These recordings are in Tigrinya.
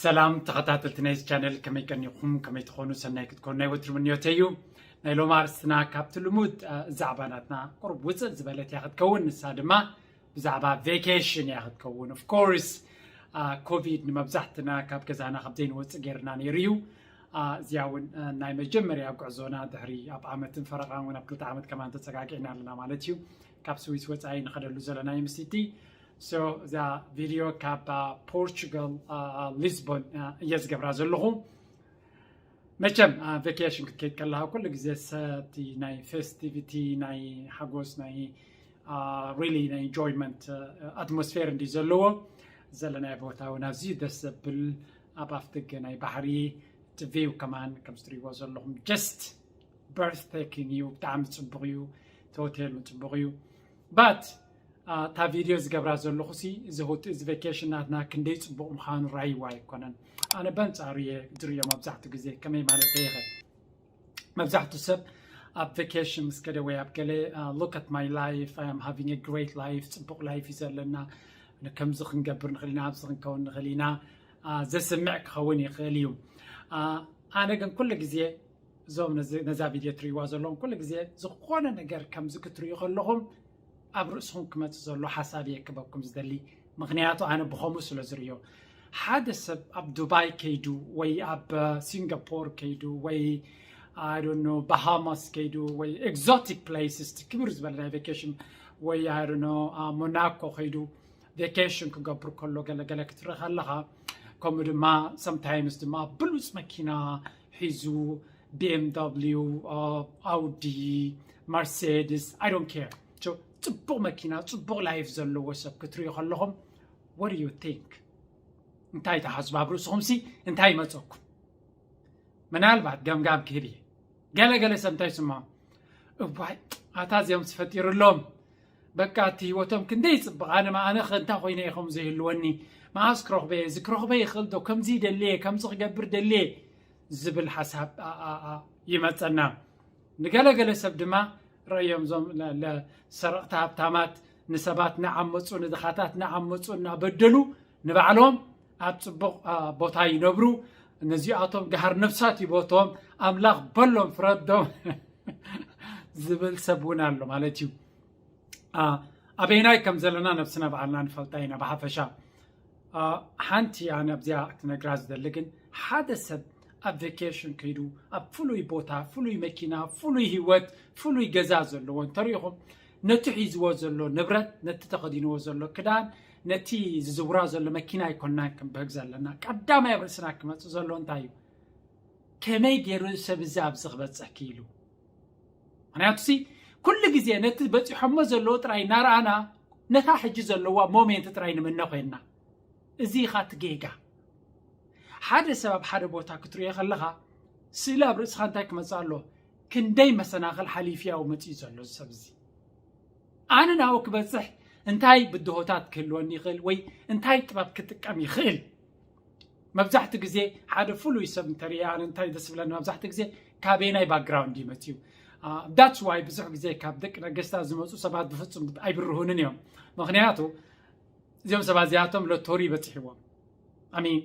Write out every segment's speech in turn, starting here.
ሰላም ተኸታተልቲ ናይዚ ቻነል፣ ከመይ ቀኒኹም? ከመይ ትኾኑ? ሰናይ ክትኮኑ ናይ ወትሩ ምንዮተይ እዩ። ናይ ሎሚ ኣርእስትና ካብቲ ልሙድ፣ እ፣ ዛዕባ ናትና ቁሩብ ውፅእ ዝበለት እያ ክትከውን። ንሳ ድማ ብዛዕባ ቬኬሽን እያ ክትከውን። Of course፣ እ፣ ኮቪድ ንመብዛሕትና ካብ ገዛና ካብ ዘይንወፅእ ገይርና ነይሩ እዩ። እ፣ እዚኣ እውን፣ እ፣ ናይ መጀመርያ ጉዕዞና ድሕሪ ኣብ ዓመትን ፈረቓን እውን ኣብ ክልተ ዓመት ከማን ተፀጋጊዕና ኣለና ማለት እዩ። ካብ ስዊስ ወፃኢ ንኸደሉ ዘለና ይምስቲ። So እዛ ቪድዮ ካብ፣ አ፣ ፖርቹጋል፣ አ፣ ሊዝቦን፣ አ፣ እየ ዝገብራ ዘለኹ። መቸም፣ አ፣ ቬኬሽን ክትከይድ ከለኻ ኩሉ ግዜ ሰቲ ናይ ፌስቲቪቲ፣ ናይ ሓጎስ፣ ናይ፣ አ፣ ሪሊ ናይ ኢንጆይመንት፣ አ፣ ኣትሞስፌር እንዲ ዘለዎ። ዘለናዮ ቦታ እውን ኣዝዩ ደስ ዘብል፣ ኣብ ኣፍደገ ናይ ባሕሪ፣ እቲ ቪው ከማን ከምዚ ትሪእዎ ዘለኹም just breathtaking እዩ። ብጣዕሚ ፅቡቕ እዩ። እቲ ሆቴል እውን ፅቡቕ እዩ። But፣ አ፣ እታ ቪድዮ ዝገብራ ዘለኹ ሲ እዚ ሆቴ-፣ እዚ ቬኬሽን ናትና ክንደይ ፅቡቕ ምዃኑ ራይዋ ኣይኮነን። ኣነ በንፃሩ እየ ዝሪኦ መብዛሕትኡ ግዜ። ከመይ ማለት እየ ኸ? መብዛሕትኡ ሰብ ኣብ ቬኬሽን ምስ ከደ ወይ ኣብ ገለ፣ አ፣ look at my life, I am having a great life፣ ፅቡቕ ላይፍ እዩ ዘለና፣ ከምዚ ክንገብር ንኽእል ኢና፣ ኣብዚ ክንከውን ንኽእል ኢና፣ አ፣ ዘስምዕ ክኸውን ይኽእል እዩ። አ፣ ኣነ ግን ኩሉ ግዜ እዞም ነዚ፣ ነዛ ቪድዮ ትሪእዋ ዘለኹም ኩሉ ግዜ ዝኾነ ነገር ከምዚ ክትሪኡ ከለኹም ኣብ ርእስኹም ክመጽእ ዘሎ ሓሳብ እየ ክበኩም ዝደሊ። ምኽንያቱ ኣነ ብኸምኡ ስለ ዝርእዮ። ሓደ ሰብ ኣብ ዱባይ ከይዱ ወይ ኣብ፣ እ፣ ሲንጋፖር ከይዱ ወይ፣ I don't know፣ ባሃማስ ከይዱ ወይ ኤግዞቲክ ፕሌስስ፣ ክብር ዝበለ ናይ ቬኬሽን ወይ፣ I don't know፣ እ፣ ሞናኮ ከይዱ ቬኬሽን ክገብር ከሎ ገለ ገለ ክትርኢ ከለኻ፣ ከምኡ ድማ ሰምታይምስ ድማ ብሉጽ መኪና ሒዙ፣ ቢ ኤም ደብሊዩ፣ እ፣ ኣውዲ፣ መርሴድስ፣ I don't care። ሶ፣ ጽቡቕ መኪና፣ ጽቡቕ ላይፍ ዘለዎ ሰብ ክትሪኡ ከለኹም፣ what do you think? እንታይ ትሓስቡ? ኣብ ርእስኹምሲ እንታይ ይመጸኩም? ምናልባት ገምጋም ክህብ እየ። ገለ ገለ ሰብ እንታይ ይስምዖም? እዋይ፣ ኣታ እዚኦም ዝፈጢሩሎም፣ በቃ እቲ ህይወቶም ክንደይ ይጽብቕ፣ ኣነ መኣነ ኸ እንታይ ኮይነ እየ ከምኡ ዘይህልወኒ? መኣስ ክረኽቦ እየ? እዚ ክረኽቦ ይኽእል ዶ? ከምዚ ይደሊ እየ፣ ከምዚ ክገብር ደሊ እየ ዝብል ሓሳብ፣ ኣ፣ ኣ፣ ኣ፣ ይመጸና። ንገለ ገለ ሰብ ድማ ረእዮም፣ እዞም ለ-፣ ለ-፣ ሰረቕቲ ሃብታማት ንሰባት እናዓመጹ፣ ንድኻታት እናዓመጹ፣ እናበደሉ፣ ንባዕሎም ኣብ ጽቡቕ፣ አ፣ ቦታ ይነብሩ። ነዚኣቶም ገሃር ነፍሳት ይቦቶም፣ ኣምላኽ በሎም ፍረዶም ዝብል ሰብ እውን ኣሎ ማለት እዩ። አ፣ ኣበይናይ ከም ዘለና ነብስና ባዕልና ንፈልጣ ኢና ብሓፈሻ። አ፣ ሓንቲ ኣነ ኣብዚኣ ክትነግራ ዝደሊ ግን፣ ሓደ ሰብ ኣብ ቬኬሽን ከይዱ፣ ኣብ ፍሉይ ቦታ፣ ፍሉይ መኪና፣ ፍሉይ ህይወት፣ ፍሉይ ገዛ ዘለዎ እንተሪኢኹም፣ ነቲ ሒዝዎ ዘሎ ንብረት፣ ነቲ ተኸዲንዎ ዘሎ ክዳን፣ ነቲ ዝዝውራ ዘሎ መኪና ኣይኮንናን ክንብህግ ዘለና። ቀዳማይ ኣብ ርእስና ክመጽእ ዘሎ እንታይ እዩ? ከመይ ገይሩ ሰብ እዚ ኣብዚ ክበጽሕ ክኢሉ? ምኽንያቱሲ፣ ኩሉ ግዜ ነቲ በጺሖሞ ዘለዉ ጥራይ እናረኣና፣ ነታ ሕጂ ዘለዋ ሞሜንት ጥራይ ንምነ ኮይንና። እዚ ኢኻ እቲ ጌጋ። ሓደ ሰብ ኣብ ሓደ ቦታ ክትርእዮ ከለኻ፣ ስእሊ ኣብ ርእስኻ እንታይ ክመጽእ ኣለዎ? ክንደይ መሰናኽል ሓሊፉ ያው መጺኡ ዘሎ እዚ ሰብ እዚ። ኣነ ናብኡ ክበጽሕ እንታይ ብድሆታት ክህልወኒ ይኽእል ወይ እንታይ ጥበብ ክጥቀም ይኽእል? መብዛሕትኡ ግዜ ሓደ ፍሉይ ሰብ እንተሪኣ፣ ኣነ እንታይ ደስ ዝብለኒ፣ መብዛሕትኡ ግዜ ካበየናይ ባክግራውንድ እዩ መጺኡ? አ፣ that's why ብዙሕ ግዜ ካብ ደቂ ነገስታት ዝመጹ ሰባት ብፍጹም ኣይብርሁንን እዮም። ምኽንያቱ እዚኦም ሰባት እዚኣቶም ሎቶሪ በጺሕዎም። I mean፣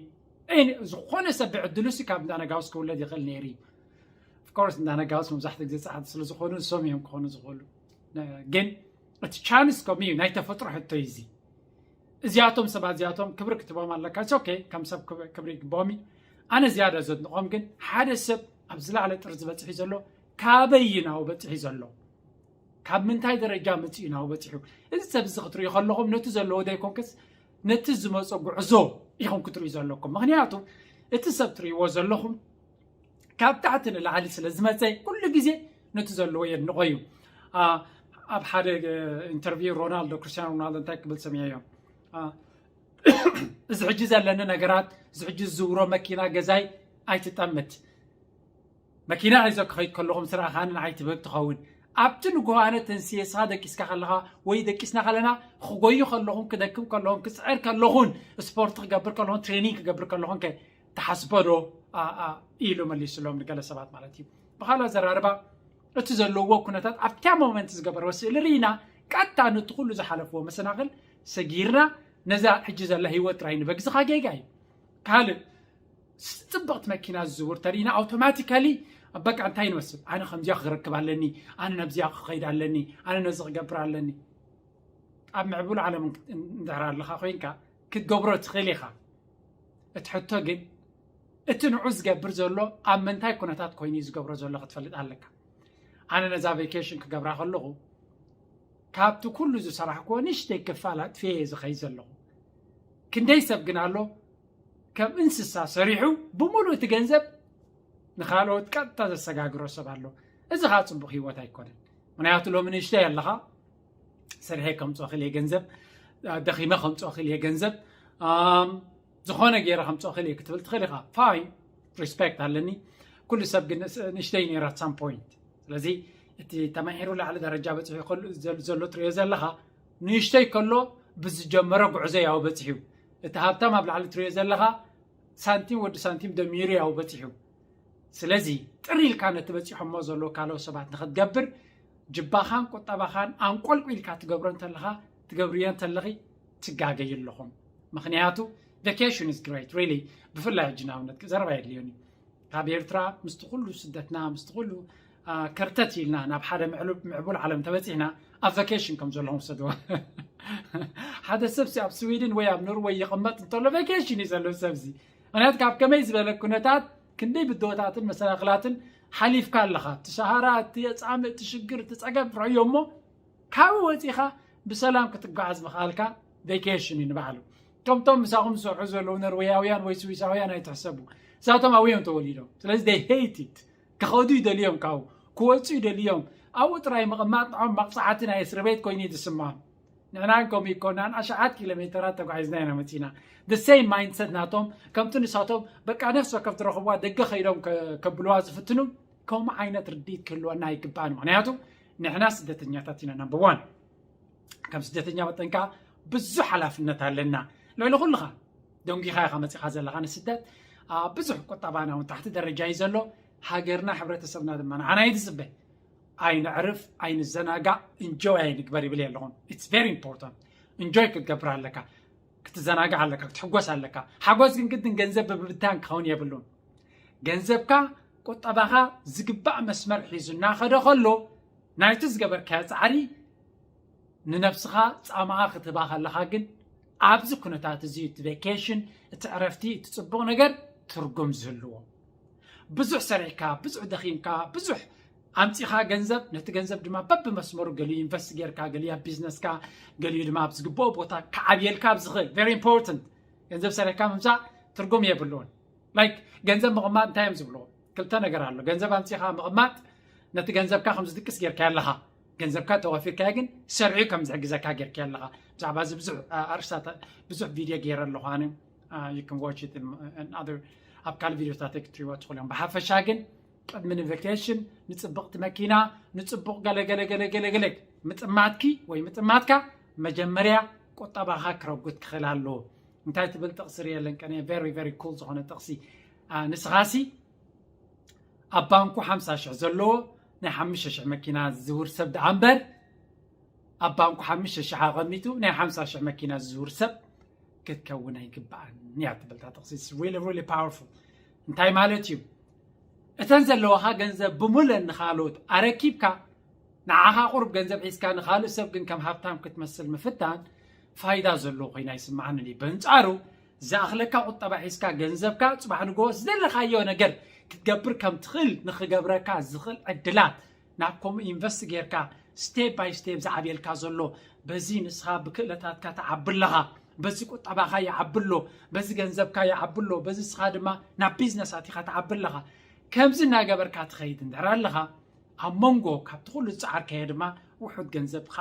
ኤኒ-፣ ዝኾነ ሰብ ብዕድሉሲ ካብ እንዳ ነጋውስ ክውለድ ይኽእል ነይሩ እዩ። Of course፣ እንዳ ነጋውስ መብዛሕትኡ ግዜ ጸዓዱ ስለ ዝኾኑ ንሶም እዮም ክኾኑ ዝኽእሉ። ነ-፣ ግን እቲ ቻንስ ከምኡ እዩ፣ ናይ ተፈጥሮ ሕቶ እዩ እዚ። እዚኣቶም ሰባት እዚኣቶም ክብሪ ክትቦም ኣለካ። It's okay፣ ከም ሰብ ክብ-፣ ክብሪ ይግብኦም እዩ። ኣነ ዝያዳ ዘድንቖም ግን ሓደ ሰብ ኣብ ዝለዓለ ጥርዚ በጺሑ ዘሎ ካበይ እዩ ናብኡ በጺሑ ዘሎ? ካብ ምንታይ ደረጃ መጺኡ ናብኡ በጺሑ? እዚ ሰብ እዚ ክትሪኡ ከለኹም ነቲ ዘለዎ ዘይኮንክስ ነቲ ዝመጾ ጉዕዞ ኢኹም ክትሪኡ ዘለኩም። ምኽንያቱ እቲ ሰብ ትሪእዎ ዘለኹም ካብ ታሕቲ ንላዕሊ ስለ ዝመጸ ኩሉ ግዜ ነቲ ዘለዎ የድንቖ እዩ። አ፣ ኣብ ሓደ፣ እ፣ ኢንተርቪው ሮናልዶ፣ ክርስቲያኖ ሮናልዶ እንታይ ክብል ሰሚዐዮ? አ፣ እዚ ሕጂ ዘለኒ ነገራት፣ እዚ ሕጂ ዝዝውሮ መኪና፣ ገዛይ ኣይትጠምት። መኪና ሒዘ ክኸይድ ከለኹ ምስ ረኣኻኒ ንዓይ ትብህግ ትኸውን። ኣብቲ ንግሆ ኣነ ተንስየ፣ ንስኻ ደቂስካ ከለኻ ወይ ደቂስና ከለና፣ ክጎዩ ከለኹን፣ ክደክም ከለኹን፣ ክጽዕር ከለኹን፣ ስፖርት ክገብር ከለኹን፣ ትሬኒንግ ክገብር ከለኹን ከ ትሓስቦ ዶ? ኣ፣ ኣ፣ ኢሉ መሊሱሎም ንገለ ሰባት ማለት እዩ። ብኻልእ ኣዘራርባ፣ እቲ ዘለዎ ኩነታት ኣብታ ሞመንት ዝገበርዎ ስእሊ ርኢና፣ ቀጥታ ነቲ ኩሉ ዝሓለፍዎ መሰናኽል ሰጊርና፣ ነዛ ሕጂ ዘላ ህይወት ጥራይ ንበግዝኻ ጌጋ እዩ። ካልእ ጽብቕቲ መኪና ዝዝውር ተሪእና ኣውቶማቲካሊ በቃ እንታይ ንወስድ? ኣነ ከምዚኣ ክረክብ ኣለኒ፣ ኣነ ነብዚኣ ክኸይድ ኣለኒ፣ ኣነ ነዚ ክገብር ኣለኒ። ኣብ ምዕቡል ዓለም እንድሕር ኣለኻ ኮይንካ ክትገብሮ ትኽእል ኢኻ። እቲ ሕቶ ግን እቲ ንዑ ዝገብር ዘሎ ኣብ ምንታይ ኩነታት ኮይኑ እዩ ዝገብሮ ዘሎ ክትፈልጥ ኣለካ። ኣነ ነዛ ቬኬሽን ክገብራ ከለኹ ካብቲ ኩሉ ዝሰራሕክዎ ንእሽተይ ክፋል ኣጥፍየ እየ ዝኸይድ ዘለኹ። ክንደይ ሰብ ግን ኣሎ ከም እንስሳ ሰሪሑ ብምሉእ እቲ ገንዘብ ንኻልኦት ቀጥታ ዘሰጋግሮ ሰብ ኣሎ። እዚ ኸዓ ጽቡቕ ህይወት ኣይኮነን። ምክንያቱ ሎሚ ንእሽተይ ኣለኻ፣ ሰሪሐ ከምጽኦ ክእል እየ ገንዘብ፣ ደኺመ ከምጽኦ ክእል እየ ገንዘብ፣ ኣም፣ ዝኾነ ገይረ ከምጽኦ ክእል እየ ክትብል ትኽእል ኢኻ። ፋይን፣ ሪስፔክት ኣለኒ። ኩሉ ሰብ ግን ንእስ-፣ ንእሽተይ ነይራ at some point። ስለዚ እቲ ተማሂሩ ላዕሊ ደረጃ በጺሑ ከሉ-፣ ዘል-፣ ዘሎ ትሪኦ ዘለኻ ንእሽተይ ከሎ ብዝጀመረ ጉዕዞ ያው በጺሑ። እቲ ሃብታም ኣብ ላዕሊ ትሪኦ ዘለኻ ሳንቲም ወዲ ሳንቲም ደሚሩ ያው በጺሑ። ስለዚ ጥር ኢልካ ነቲ በጺሖሞ ዘለዉ ካልኦት ሰባት ንኽትገብር ጅባኻን ቁጠባኻን ኣንቆልቁ ኢልካ ትገብሮ እንተለኻ፣ ትገብርዮ እንተለኺ ትጋገዩ ኣለኹም። ምኽንያቱ vacation is great really። ብፍላይ ሕጂ ንኣብነት ዘረባ የድልዮን እዩ። ካብ ኤርትራ ምስቲ ኩሉ ስደትና ምስቲ ኩሉ አ፣ ከርተት ኢልና ናብ ሓደ ምዕሉ-፣ ምዕቡል ዓለም ተበጺሕና ኣብ ቫኬሽን ከም ዘለኹም ውሰድዎ። ሓደ ሰብሲ ኣብ ስዊድን ወይ ኣብ ኖርወይ ይቕመጥ እንተሎ ቫኬሽን እዩ ዘሎ ሰብሲ። ምክንያቱ ካብ ከመይ ዝበለ ኩነታት ክንደይ ብድሆታትን መሰናኽላትን ሓሊፍካ ኣለኻ። እቲ ሰሃራ፣ እቲ የጻምእ፣ እቲ ሽግር፣ እቲ ጸገም ርኣዮ እሞ ካብኡ ወጺኻ ብሰላም ክትጓዓዝ ምኽኣልካ ቬኬሽን እዩ ንባዕሉ። ከምቶም ምሳኹም ዝሰርሑ ዘለዉ ኖርወያውያን ወይ ስዊሳውያን ኣይትሕሰቡ። እሳቶም ኣብዮም ተወሊዶም። ስለዚ they hate it። ክኸዱ ይደልዮም ካብኡ፣ ክወጹ ይደልዮም። ኣብኡ ጥራይ ምቕማጥ ንዖም መቕጻዕቲ ናይ እስሪ ቤት ኮይኑ እዩ ዝስምዖም። ንሕና ግን ከምኡ ኣይኮናን፣ ኣሽሓት ኪሎ ሜተራት ተጓዒዝና ኢና መጺና። The same mindset ናቶም፣ ከምቲ ንሳቶም በቃ ነፍሲ ወከፍ ዝረኽብዋ ደገ ከይዶም ከ-፣ ከብልዋ ዝፍትኑ፣ ከምኡ ዓይነት ርድኢት ክህልወና ኣይግባእን። ምኽንያቱ ንሕና ስደተኛታት ኢና፣ ናምበር ዋን። ከም ስደተኛ መጠን ከኣ ብዙሕ ሓላፍነት ኣለና። ልዕሊ ኩሉ ኸኣ ደንጒኻ ኢኻ መጺኻ ዘለኻ ንስደት። አ፣ ብዙሕ ቁጠባና እውን ታሕቲ ደረጃ እዩ ዘሎ። ሃገርና፣ ሕብረተሰብና ድማ ንዓና እዩ ዝጽበ። ኣይነዕርፍ፣ ኣይንዘናጋዕ፣ ኢንጆይ ኣይንግበር ይብል እየ ኣለኹን። It's very important። ኢንጆይ ክትገብር ኣለካ፣ ክትዘናጋዕ ኣለካ፣ ክትሕጎስ ኣለካ። ሓጎስ ግን ግድን ገንዘብ ብምብታን ክኸውን የብሉን። ገንዘብካ፣ ቁጠባኻ ዝግባእ መስመር ሒዙ እናኸደ ከሎ ናይቲ ዝገበርካዮ ጻዕሪ ንነብስኻ ጻማኣ ክትህባ ከለኻ ግን ኣብዚ ኩነታት እዚ እቲ ቬኬሽን፣ እቲ ዕረፍቲ፣ እቲ ጽቡቕ ነገር ትርጉም ዝህልዎ። ብዙሕ ሰሪሕካ፣ ብዙሕ ደኺምካ፣ ብዙሕ ኣምጺኻ ገንዘብ፣ ነቲ ገንዘብ ድማ በብመስመሩ ገሊኡ ኢንቨስት ጌርካ፣ ገሊኡ ኣብ ቢዝነስካ፣ ገሊኡ ድማ ኣብ ዝግብኦ ቦታ ክዓብየልካ ኣብ ዝኽእል፣ very important። ገንዘብ ሰሪሕካ ምምጻእ ትርጉም የብሉን። ላይክ ገንዘብ ምቕማጥ እንታይ እዮም ዝብልዎ? ክልተ ነገር ኣሎ። ገንዘብ ኣምጺኻ ምቕማጥ ነቲ ገንዘብካ ከም ዝድቅስ ጌርካዮ ኣለኻ። ገንዘብካ ተዋፊርካዮ ግን ሰርዑ ከም ዝሕግዘካ ጌርካዮ ኣለኻ። ብዛዕባ እዚ ብዙሕ፣ አ፣ ኣርእስታት ብዙሕ ቪድዮ ገይረ ኣለኹ ኣነ። አ፣ you can watch it in, in other፣ ኣብ ካልእ ቪድዮታት ክትሪእዎ ትኽእሉ እዮም። ብሓፈሻ ግን ቅድሚ ንቬኬሽን ንጽብቕቲ መኪና፣ ንጽቡቕ ገለ ገለ ገለ ገለ ገለ ምጥማትኪ ወይ ምጥማትካ መጀመርያ ቁጠባኻ ክረጉድ ክኽእል ኣለዎ። እንታይ ትብል ጥቕሲ ርእየለን ቀነ very very cool ዝኾነ ጥቕሲ። አ፣ ንስኻሲ ኣብ ባንኩ ሓምሳ ሽሕ ዘለዎ ናይ ሓሙሽተ ሽሕ መኪና ዝዝውር ሰብ ደኣ እምበር ኣብ ባንኩ ሓሙሽተ ሽሕ ኣቐሚጡ ናይ ሓምሳ ሽሕ መኪና ዝዝውር ሰብ ክትከውን ኣይግባእን እያ ትብል እታ ጥቕሲ። It's really really powerful። እንታይ ማለት እዩ? እተን ዘለዋኻ ገንዘብ ብሙለን ንኻልኦት ኣረኪብካ ንዓኻ ቁሩብ ገንዘብ ሒዝካ ንኻልእ ሰብ ግን ከም ሃብታም ክትመስል ምፍታን ፋይዳ ዘለዎ ኮይኑ ኣይስምዓንን እዩ። በንጻሩ ዝኣኽለካ ቁጠባ ሒዝካ ገንዘብካ ጽባሕ ንግሆ ዝደለኻዮ ነገር ክትገብር ከም ትኽእል ንኽገብረካ ዝኽእል ዕድላት ናብ ከምኡ ኢንቨስት ጌርካ ስቴፕ ባይ ስቴፕ ዝዓብየልካ ዘሎ በዚ ንስኻ ብክእለታትካ ትዓቢ ኣለኻ፣ በዚ ቁጠባኻ ይዓቢ ኣሎ፣ በዚ ገንዘብካ ይዓቢ ኣሎ፣ በዚ ንስኻ ድማ ናብ ቢዝነስ ኣቲኻ ትዓቢ ኣለኻ። ከምዚ እናገበርካ ትኸይድ እንድሕር ኣለኻ ኣብ መንጎ ካብቲ ኩሉ ዝጸዓርካዮ ድማ ውሑድ ገንዘብኻ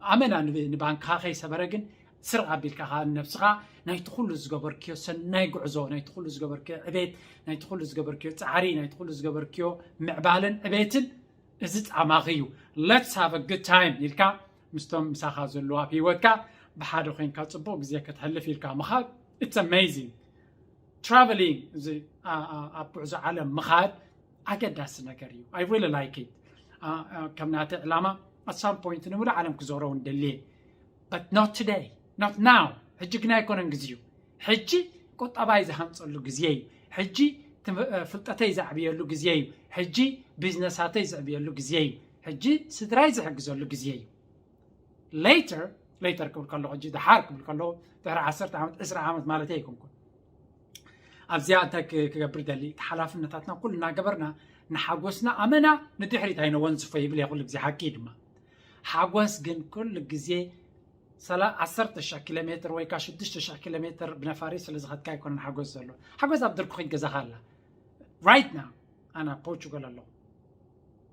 ኣመና ንብ-፣ ንባንክኻ ከይሰበረ ግን ስርቕ ኣቢልካ ኸኣ ንነብስኻ ናይቲ ኩሉ ዝገበርክዮ ሰናይ ጉዕዞ፣ ናይቲ ኩሉ ዝገበርክዮ ዕቤት፣ ናይቲ ኩሉ ዝገበርክዮ ጻዕሪ፣ ናይቲ ኩሉ ዝገበርክዮ ምዕባለን ዕቤትን እዚ ጻማኺ እዩ። Let's have a good time ኢልካ ምስቶም ምሳኻ ዘለዉ ኣብ ህይወትካ ብሓደ ኮይንካ ጽቡቕ ግዜ ከተሕልፍ ኢልካ ምኻድ it's amazing። ትራቨሊንግ እዚ ኣ-፣ ኣ-፣ ኣብ ጉዕዞ ዓለም ምኻድ ኣገዳሲ ነገር እዩ። I really like it። ኣ፣ ኣ፣ ከም ናተይ ዕላማ at some point ንምሉእ ዓለም ክዞሮ እውን ደልየ። But not today, not now። ሕጂ ግን ኣይኮነን ግዜኡ። ሕጂ ቁጠባይ ዝሃንጸሉ ግዜ እዩ። ሕጂ ትም- እ፣ ፍልጠተይ ዘዕብየሉ ግዜ እዩ። ሕጂ ቢዝነሳተይ ዘዕብየሉ ግዜ እዩ። ሕጂ ስድራይ ዝሕግዘሉ ግዜ እዩ። ሌተር ሌተር ክብል ከለኹ፣ ሕጂ ደሓር ክብል ከለኹ፣ ድሕሪ ዓሰርተ ዓመት፣ ዕስራ ዓመት ማለተይ ኣይኮንኩን። ኣብዚኣ እንታይ ክ- ክገብር ደሊ? እቲ ሓላፍነታትና ኩሉ እናገበርና፣ ንሓጎስና ኣመና ንድሕሪት ኣይነወንዝፎ ይብል እየ ኩሉ ግዜ። ሓቂ ድማ ሓጎስ ግን ኩሉ ግዜ ሰላ- ዓሰርተ ሺሕ ኪሎ ሜትር ወይ ከዓ ሽዱሽተ ሺሕ ኪሎ ሜትር ብነፋሪት ስለ ዝኸድካ ኣይኮነን ሓጎስ ዘሎ። ሓጎስ ኣብ ድርኩኺት ገዛኻ ኣላ። Right now ኣና ፖርቹጋል ኣለኹ።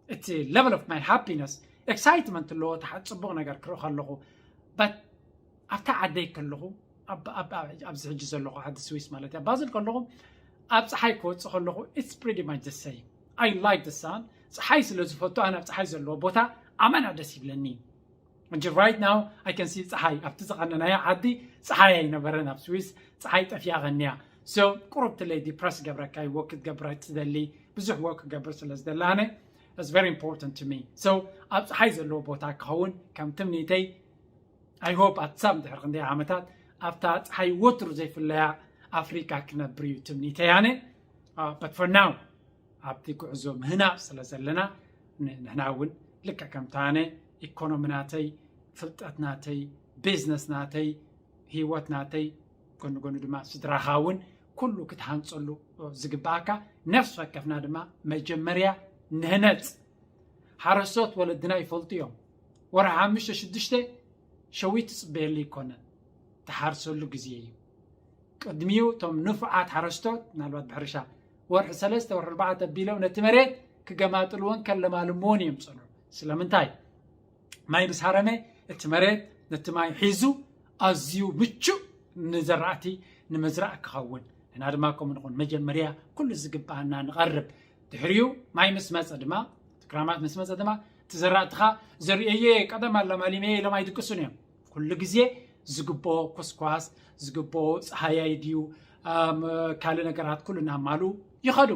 እቲ level of my happiness, excitement ኣለዎ፣ እቲ ሓደ ፅቡቕ ነገር ክርኢ ከለኹ። But ኣብታ ዓደይ ከለኹ፣ ኣብ- ኣብ- ኣብ- ኣብዚ ሕጂ ዘለኹ ዓዲ ስዊስ ማለት እያ፣ ባዝል ከለኹ፣ ኣብ ፀሓይ ክወፅእ ከለኹ it's pretty much the same. I like the sun. ፀሓይ ስለ ዝፈቱ ኣነ ኣብ ፀሓይ ዘለዎ ቦታ ኣመና ደስ ይብለኒ። እንጂ right now I can see ፀሓይ ኣብቲ ዝቐነናዮ ዓዲ ፀሓይ ኣይነበረን። ኣብ ስዊስ ፀሓይ ጠፊያ ቐንያ። So ቁሩብ ትለይ ዲፕረስ ገብረካ እዩ፣ ወክ ክትገብር ትደሊ፣ ብዙሕ ወክ ክገብር ስለ ዝደላነ it's very important to me. So ኣብ ፀሓይ ዘለዎ ቦታ ክኸውን ከም ትምኒተይ። I hope ኣትሳም ድሕሪ ክንደይ ዓመታት ኣብታ ፀሓይ ወትሩ ዘይፍለያ ኣፍሪካ ክነብር እዩ ትምኒተይ ኣነ። Uh, but for now ኣብቲ ጉዕዞ ምህናፅ ስለ ዘለና ን- ንሕና እውን ልክዕ ከምታ ኣነ ኢኮኖሚ ናተይ፣ ፍልጠት ናተይ፣ ቢዝነስ ናተይ፣ ህይወት ናተይ፣ ጎኒ ጎኒ ድማ ስድራኻ እውን ኩሉ ክትሃንፀሉ ዝግባኣካ። ነፍሲ ወከፍና ድማ መጀመርያ ንህነፅ። ሓረስቶት ወለድና ይፈልጡ እዮም። ወርሒ ሓሙሽተ ሽዱሽተ ሸዊት ትፅበየሉ ኣይኮነን፣ ትሓርሰሉ ግዜ እዩ። ቅድሚኡ እቶም ንፉዓት ሓረስቶት ምናልባት ብሕርሻ ወርሒ ሰለስተ ወርሒ ኣርባዕተ ኣቢሎም ነቲ መሬት ክገማጥልዎን ከለማልምዎን እዮም ዝፀንሑ። ስለምንታይ? ማይ ምስ ሃረመ እቲ መሬት ነቲ ማይ ሒዙ ኣዝዩ ምቹእ ንዘራእቲ ንምዝራእ ክኸውን። ንሕና ድማ ከምኡ ንኹን። መጀመርያ ኩሉ ዝግባኣና ንቐርብ። ድሕሪኡ ማይ ምስ መፀ ድማ፣ እቲ ክራማት ምስ መፀ ድማ፣ እቲ ዘራእትኻ ዘርእየየ ቀደም ኣለማሊመየ ኢሎም ኣይድቅሱን እዮም። ኩሉ ግዜ ዝግብኦ ኩስኳስ፣ ዝግብኦ ፀሃያይ ድዩ፣ ኣም፣ ካልእ ነገራት ኩሉ እናማሉ ይኸዱ።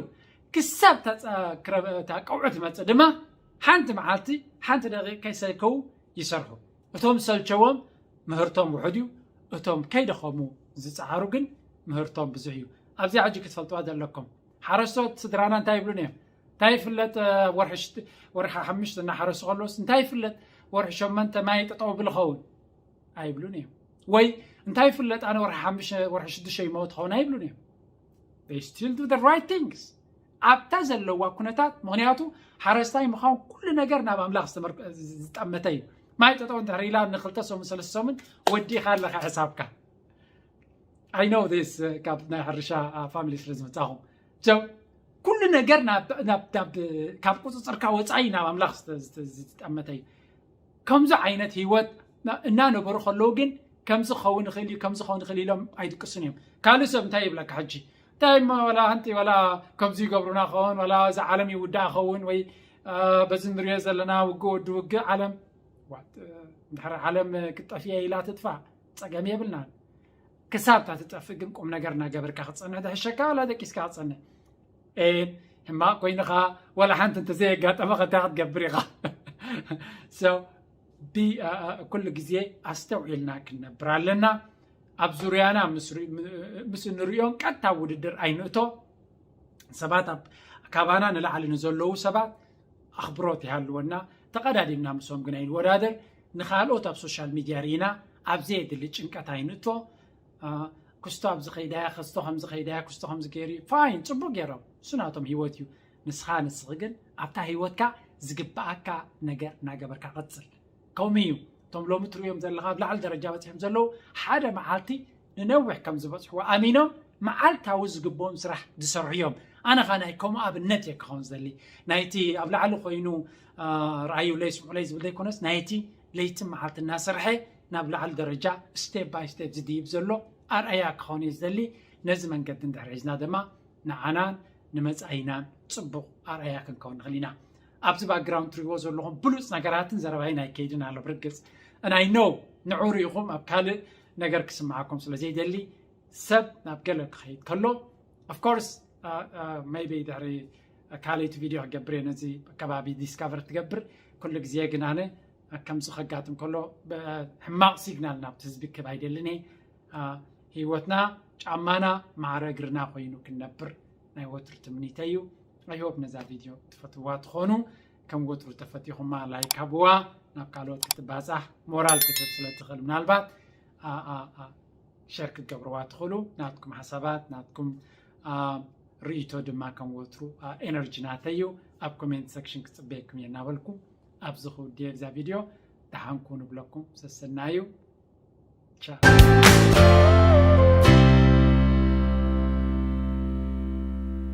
ክሳብ እታ ፀ- ክረ- እታ ቀውዒ ትመፅእ ድማ ሓንቲ መዓልቲ ሓንቲ ደቂቕ ከይሰልከው ይሰርሑ። እቶም ዝሰልቸዎም ምህርቶም ውሑድ እዩ። እቶም ከይደኸሙ ዝፀዓሩ ግን ምህርቶም ብዙሕ እዩ። ኣብዚኣ ሕጂ ክትፈልጥዋ ዘለኩም ሓረስቶት ስድራና እንታይ ይብሉን እዮም? እንታይ ይፍለጥ? ወርሒ ሽት- ወርሒ ሓሙሽተ እናሓረሱ ከለውስ እንታይ ይፍለጥ? ወርሒ ሸመንተ ማይ ጠጠው ብል ኸውን ኣይብሉን እዮም። ወይ እንታይ ይፍለጥ? ኣነ ወርሒ ሓሙሽተ ወርሒ ሽዱሽተ ይመውት ኸውን ኣይብሉን እዮም። They still do the right things ኣብታ ዘለዋ ኩነታት። ምክንያቱ ሓረስታይ ምዃን ኩሉ ነገር ናብ ኣምላኽ ዝተመር- ዝጠመተ እዩ። ማይ ጠጠው እንድሕር ኢላ ንክልተ ሰሙን ሰለስተ ሰሙን ወዲእካ ኣለካ ሕሳብካ። I know this, uh, ካብ ናይ ሕርሻ ፋሚሊ ስለ ዝመፃኹም። So ኩሉ ነገር ናብ- ናብ- ናብ- ካብ ቁፅፅርካ ወፃኢ ናብ ኣምላኽ ዝተ- ዝተ- ዝተጠመተ እዩ። ከምዚ ዓይነት ህይወት ና- እናነበሩ ከለዉ ግን ከምዚ ክኸውን ይኽእል እዩ፣ ከምዚ ክኸውን ይኽእል ኢሎም ኣይድቅሱን እዮም። ካልእ ሰብ እንታይ ይብለካ ሕጂ? እንታይ እሞ ዋላ ሓንቲ ዋላ ከምዚ ይገብሩና ኸውን፣ ዋላ እዚ ዓለም ይውዳእ ኸውን፣ ወይ አ፣ በዚ ንሪኦ ዘለና ውግእ ወዲ ውግእ ዓለም ዋት፣ እ፣ እንድሕር ዓለም ክትጠፍእ ኢላ ትጥፋእ ፀገም የብልናን። ክሳብ እታ ትጠፍእ ግን ቁም ነገር እናገበርካ ክትፀንሕ ዝሕሸካ ዋላ ደቂስካ ክትፀንሕ። ሕማቕ ኮይንኻ ዋላ ሓንቲ እንተዘየጋጠመ ከታ ክትገብር ኢኻ። So ኩሉ ግዜ ኣስተውዒልና ክንነብር ኣለና። ኣብ ዙርያና ምስ እንሪኦን ቀጥታ ውድድር ኣይንእቶ። ሰባት ካባና ንላዕሊ ንዘለዉ ሰባት ኣኽብሮት ይሃልወና። ተቐዳዲምና ምስኦም ግን ኣይንወዳደር። ንኻልኦት ኣብ ሶሻል ሚድያ ርኢና ኣብ ዘየድሊ ጭንቀት ኣይንእቶ። ክስቶ ኣብዚ ከይዳያ፣ ክስቶ ከምዚ ከይዳያ፣ ክስቶ ከምዚ ገይሩ እዩ። ፋይን፣ ፅቡቅ ገይሮም፣ እሱ ናቶም ህይወት እዩ። ንስኻ ንስኺ ግን ኣብታ ህይወትካ ዝግበኣካ ነገር እናገበርካ ቀፅል። ከምኡ እዩ። እቶም ሎሚ ትርእዮም ዘለኻ ኣብ ላዕሊ ደረጃ በፂሖም ዘለዉ ሓደ መዓልቲ ንነዊሕ ከም ዝበፅሕዎ ኣሚኖም መዓልታዊ ዝግብኦም ስራሕ ዝሰርሑ እዮም። ኣነ ኸ ናይ ከምኡ ኣብነት እየ ክኸውን ዝደሊ። ናይቲ ኣብ ላዕሊ ኮይኑ ረኣዩለይ ስምዑለይ ዝብል ዘይኮነስ ናይቲ ለይትን መዓልቲ እናሰርሐ ናብ ላዕሊ ደረጃ ስቴፕ ባይ ስቴፕ ዝድይብ ዘሎ ኣርኣያ ክኸውን እየ ዝደሊ። ነዚ መንገዲ እንድሕር ሒዝና ድማ ንዓናን ንመፃኢናን ፅቡቕ ኣርኣያ ክንከውን ንኽእል ኢና። ኣብዚ ባክግራውንድ ትሪእዎ ዘለኹም ብሉፅ ነገራትን ዘረባይን ኣይከይድን ኣሎ ብርግፅ። And I know ንዑ ርኢኹም ኣብ ካልእ ነገር ክስምዓኩም ስለ ዘይደሊ ሰብ ናብ ገለ ክኸይድ ከሎ of course maybe ድሕሪ ካልኣይቲ ቪድዮ ክገብር እየ ነዚ ከባቢ ዲስካቨር ትገብር። ኩሉ ግዜ ግን ኣነ ከምዚ ከጋጥም ከሎ ሕማቕ ሲግናል ናብቲ ህዝቢ ክህብ ኣይደልን እየ። ህይወትና ጫማና ማዕረ እግርና ኮይኑ ክንነብር ናይ ወትሩ ትምኒተይ እዩ። I hope ነዛ ቪድዮ ትፈትዋ ትኾኑ። ከም ወትሩ ተፈቲኹማ ላይክ ሃብዋ፣ ናብ ካልኦት ክትባፃሕ ሞራል ክትህብ ስለ ትኽእል ምናልባት ሸር ክትገብርዋ ትኽእሉ። ናትኩም ሓሳባት ናትኩም ርእይቶ ድማ ከም ወትሩ ኤነርጂ ናተይ እዩ። ኣብ ኮሜንት ሴክሽን ክፅበየኩም እየ እናበልኩ ኣብዚ ክውድየ እዛ ቪድዮ ደሓንኩ ንብለኩም። ሰሰናዩ ቻ